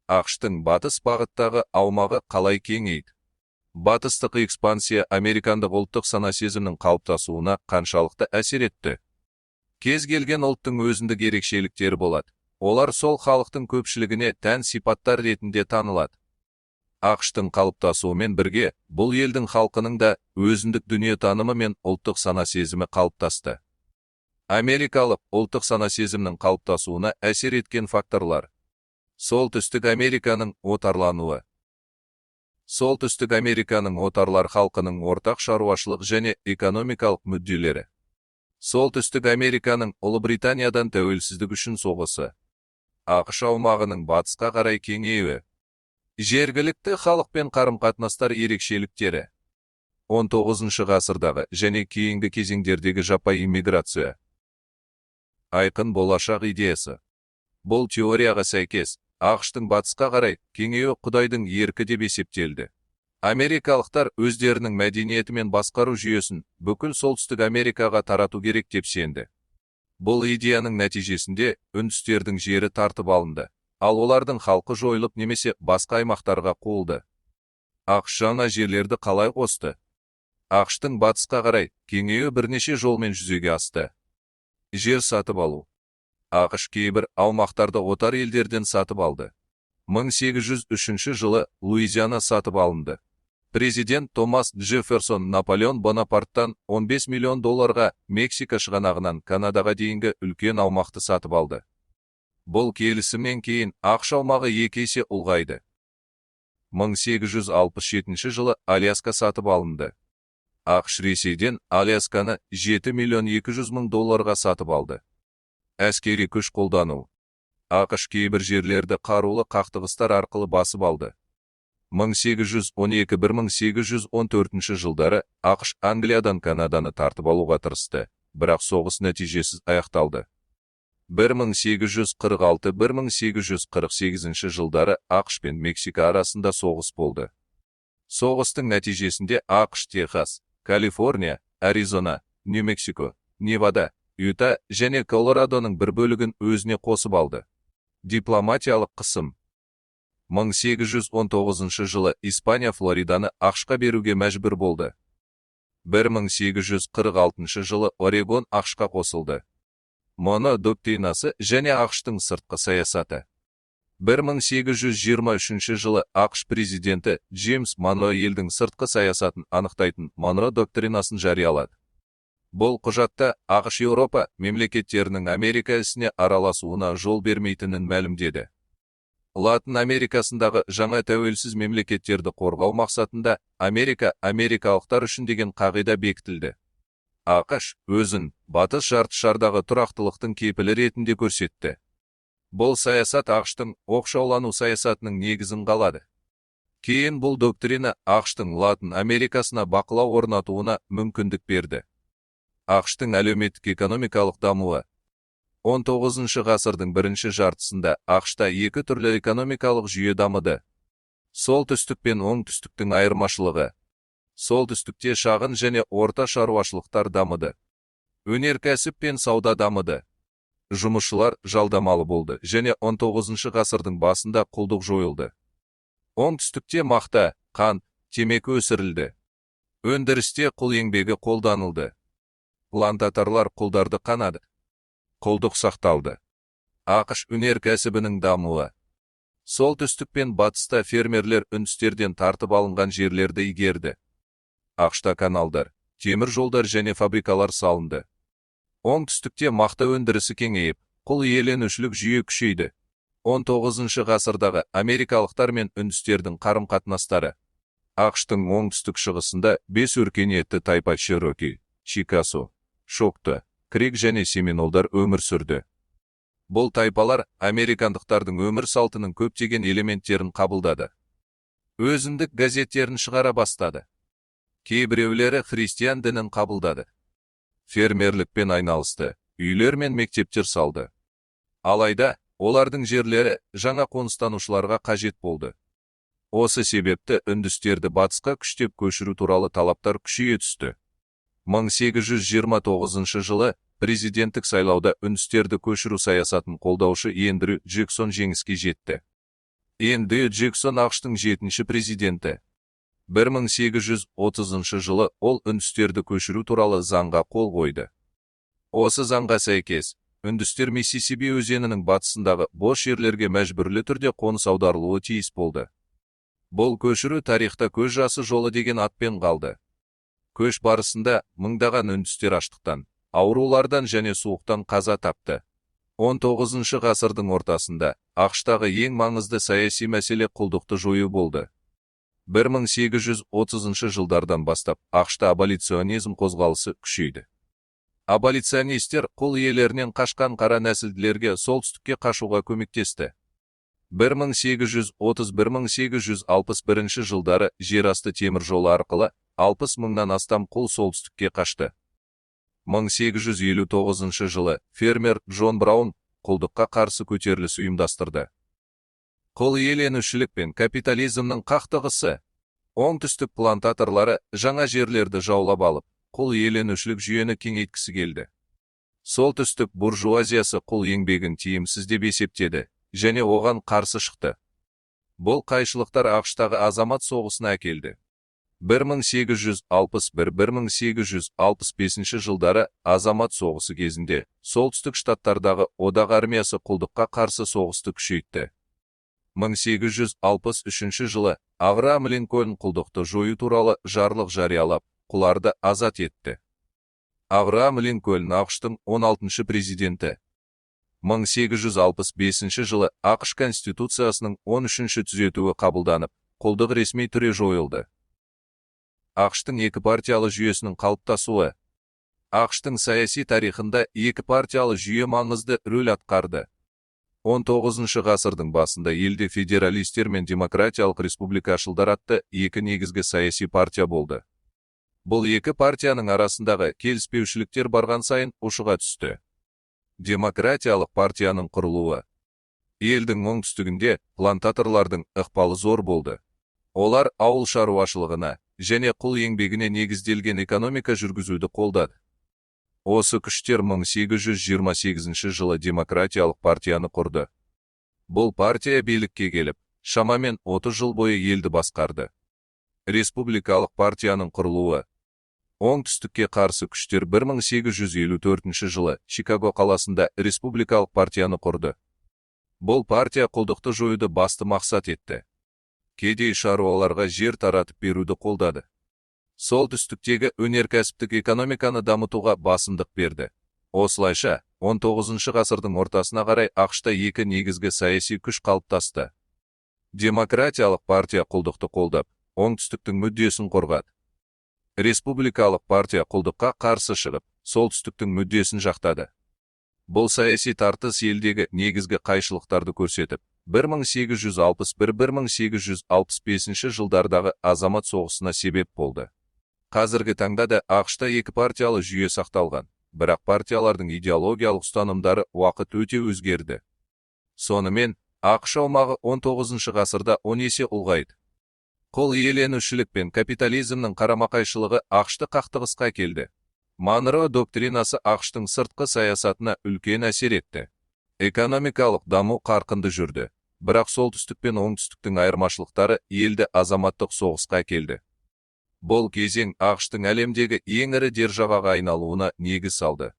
АҚШ-тың батыс бағыттағы аумағы қалай кеңейді? Батыстық экспансия американдық ұлттық сана-сезімнің қалыптасуына қаншалықты әсер етті? Кез келген ұлттың өзіндік ерекшеліктері болады. Олар сол халықтың көпшілігіне тән сипаттар ретінде танылады. АҚШ-тың қалыптасуымен бірге бұл елдің халқының да өзіндік дүниетанымы мен ұлттық сана-сезімі қалыптасты. Америкалық ұлттық сана-сезімнің қалыптасуына әсер еткен факторлар. Солтүстік Американың отарлануы. Солтүстік Американың отарлар халқының ортақ шаруашылық және экономикалық мүдделері. Солтүстік Американың Ұлыбританиядан тәуелсіздік үшін соғысы. АҚШ аумағының батысқа қарай кеңеюі. Жергілікті халықпен қарым-қатынастар ерекшеліктері. 19 ғасырдағы және кейінгі кезеңдердегі жаппай иммиграция. Айқын болашақ идеясы. Бұл теорияға сәйкес, АҚШ-тың батысқа қарай кеңеюі Құдайдың еркі деп есептелді. Америкалықтар өздерінің мәдениеті мен басқару жүйесін бүкіл Солтүстік Америкаға тарату керек деп сенді. Бұл идеяның нәтижесінде үндістердің жері тартып алынды, ал олардың халқы жойылып немесе басқа аймақтарға қуылды. АҚШ жаңа жерлерді қалай қосты? АҚШ-тың батысқа қарай кеңеюі бірнеше жолмен жүзеге асты. Жер сатып алу. АҚШ кейбір аумақтарды отар елдерден сатып алды. 1803 жылы Луизиана сатып алынды. Президент Томас Джефферсон Наполеон Бонапарттан 15 миллион долларға Мексика шығанағынан Канадаға дейінгі үлкен аумақты сатып алды. Бұл келісімнен кейін АҚШ аумағы екі есе ұлғайды. 1867 жылы Аляска сатып алынды. АҚШ Ресейден Алясканы 7 миллион 200 мың долларға сатып алды. Әскери күш қолдану. АҚШ кейбір жерлерді қарулы қақтығыстар арқылы басып алды. 1812-1814 жылдары АҚШ Англиядан Канаданы тартып алуға тырысты, бірақ соғыс нәтижесіз аяқталды. 1846-1848 жылдары АҚШ пен Мексика арасында соғыс болды. Соғыстың нәтижесінде АҚШ Техас, Калифорния, Аризона, Нью-Мексико, Невада, Юта және Колорадоның бір бөлігін өзіне қосып алды. Дипломатиялық қысым. 1819 жылы Испания Флориданы АҚШ-қа беруге мәжбүр болды. 1846 жылы Орегон АҚШ-қа қосылды. Монро доктринасы және АҚШ-тың сыртқы саясаты. 1823 жылы АҚШ президенті Джеймс Монро елдің сыртқы саясатын анықтайтын Монро доктринасын жариялады. Бұл құжатта АҚШ Еуропа мемлекеттерінің Америка ісіне араласуына жол бермейтінін мәлімдеді. Латын Америкасындағы жаңа тәуелсіз мемлекеттерді қорғау мақсатында «Америка америкалықтар үшін» деген қағида бекітілді. АҚШ өзін батыс жартышардағы тұрақтылықтың кепілі ретінде көрсетті. Бұл саясат АҚШ-тың оқшаулану саясатының негізін қалады. Кейін бұл доктрина АҚШ-тың Латын Америкасына бақылау орнатуына мүмкіндік берді. АҚШ-тың әлеуметтік экономикалық дамуы. 19 ғасырдың бірінші жартысында АҚШ-та екі түрлі экономикалық жүйе дамыды. Солтүстік пен оңтүстіктің айырмашылығы. Солтүстікте шағын және орта шаруашылықтар дамыды. Өнеркәсіп пен сауда дамыды. Жұмысшылар жалдамалы болды және 19 ғасырдың басында құлдық жойылды. Оңтүстікте мақта, қант, темекі өсірілді. Өндірісте құл еңбегі қолданылды. Плантаторлар құлдарды қанады. Құлдық сақталды. АҚШ өнеркәсібінің дамуы. Солтүстік пен батыста фермерлер үндістерден тартып алынған жерлерді игерді. АҚШ-та каналдар, темір жолдар және фабрикалар салынды. Оңтүстікте мақта өндірісі кеңейіп, құл иеленушілік жүйе күшейді. 19 ғасырдағы америкалықтар мен үндістердің қарым-қатынастары. АҚШ-тың оңтүстік шығысында бес өркениетті тайпа: Чероки, Чикасо, Шокто, Крик және Семинолдар өмір сүрді. Бұл тайпалар американдықтардың өмір салтының көптеген элементтерін қабылдады. Өзіндік газеттерін шығара бастады. Кейбіреулері христиан дінін қабылдады. Фермерлікпен айналысты, үйлер мен мектептер салды. Алайда, олардың жерлері жаңа қоныстанушыларға қажет болды. Осы себепті үндістерді батысқа күштеп көшіру туралы талаптар күшейе түсті. 1829 жылы президенттік сайлауда үндістерді көшіру саясатын қолдаушы Эндрю Джексон жеңіске жетті. Эндрю Джексон АҚШ-тың жетінші президенті. 1830 жылы ол үндістерді көшіру туралы заңға қол қойды. Осы заңға сәйкес, үндістер Миссисипи өзенінің батысындағы бос жерлерге мәжбүрлі түрде қоныс аударылуы тиіс болды. Бұл көшіру тарихта көз жасы жолы деген атпен қалды. Көш барысында мыңдаған үндістер аштықтан, аурулардан және суықтан қаза тапты. 19 ғасырдың ортасында АҚШ-тағы ең маңызды саяси мәселе құлдықты жою болды. 1830 жылдардан бастап АҚШ-та аболиционизм қозғалысы күшейді. Аболиционистер құл иелерінен қашқан қара нәсілділерге солтүстікке қашуға көмектесті. 1831-1861 жылдары жерасты темір жолы арқылы 60 мыңнан астам құл солтүстікке қашты. 1859 жылы фермер Джон Браун құлдыққа қарсы көтеріліс ұйымдастырды. Құл иеленушілік пен капитализмнің қақтығысы. Оңтүстік плантаторлары жаңа жерлерді жаулап алып, құл иеленушілік жүйені кеңейткісі келді. Солтүстік буржуазиясы құл еңбегін тиімсіз деп есептеді және оған қарсы шықты. Бұл қайшылықтар АҚШ-тағы азамат соғысына әкелді. 1861-1865 жылдары азамат соғысы кезінде солтүстік штаттардағы одақ армиясы құлдыққа қарсы соғысты күшейтті. 1863 жылы Авраам Линкольн құлдықты жою туралы жарлық жариялап, құларды азат етті. Авраам Линкольн АҚШ-тың 16 президенті. 1865 жылы АҚШ Конституциясының 13-ші түзетуі қабылданып, құлдық ресми түрде жойылды. АҚШ-тың екі партиялы жүйесінің қалыптасуы. АҚШ-тың саяси тарихында екі партиялы жүйе маңызды рөл атқарды. 19 ғасырдың басында елде федералистер мен демократиялық республикашылдар атты екі негізгі саяси партия болды. Бұл екі партияның арасындағы келіспеушіліктер барған сайын ушыға түсті. Демократиялық партияның құрылуы. Елдің оңтүстігінде плантаторлардың ықпалы зор болды. Олар ауыл шаруашылығына және құл еңбегіне негізделген экономика жүргізуді қолдады. Осы күштер 1828 жылы демократиялық партияны құрды. Бұл партия билікке келіп, шамамен 30 жыл бойы елді басқарды. Республикалық партияның құрылуы. Оңтүстікке қарсы күштер 1854 жылы Чикаго қаласында республикалық партияны құрды. Бұл партия құлдықты жоюды басты мақсат етті. Кедей шаруаларға жер таратып беруді қолдады. Солтүстіктегі өнеркәсіптік экономиканы дамытуға басымдық берді. Осылайша, 19 ғасырдың ортасына қарай АҚШ-та екі негізгі саяси күш қалыптасты. Демократиялық партия құлдықты қолдап, оңтүстіктің мүддесін қорғады. Республикалық партия құлдыққа қарсы шығып, солтүстіктің мүддесін жақтады. Бұл саяси тартыс елдегі негізгі қайшылықтарды көрсетіп, 1861-1865 жылдардағы азамат соғысына себеп болды. Қазіргі таңда да АҚШ-та екі партиялы жүйе сақталған, бірақ партиялардың идеологиялық ұстанымдары уақыт өте өзгерді. Сонымен, АҚШ аумағы 19 ғасырда 10 есе ұлғайды. Құл иеленушілік пен капитализмнің қарама-қайшылығы АҚШ-ты қақтығысқа әкелді. Монро доктринасы АҚШ-тың сыртқы саясатына үлкен әсер етті. Экономикалық даму қарқынды жүрді, бірақ солтүстік пен оңтүстіктің айырмашылықтары елді азаматтық соғысқа әкелді. Бұл кезең АҚШ-тың әлемдегі ең ірі державаға айналуына негіз салды.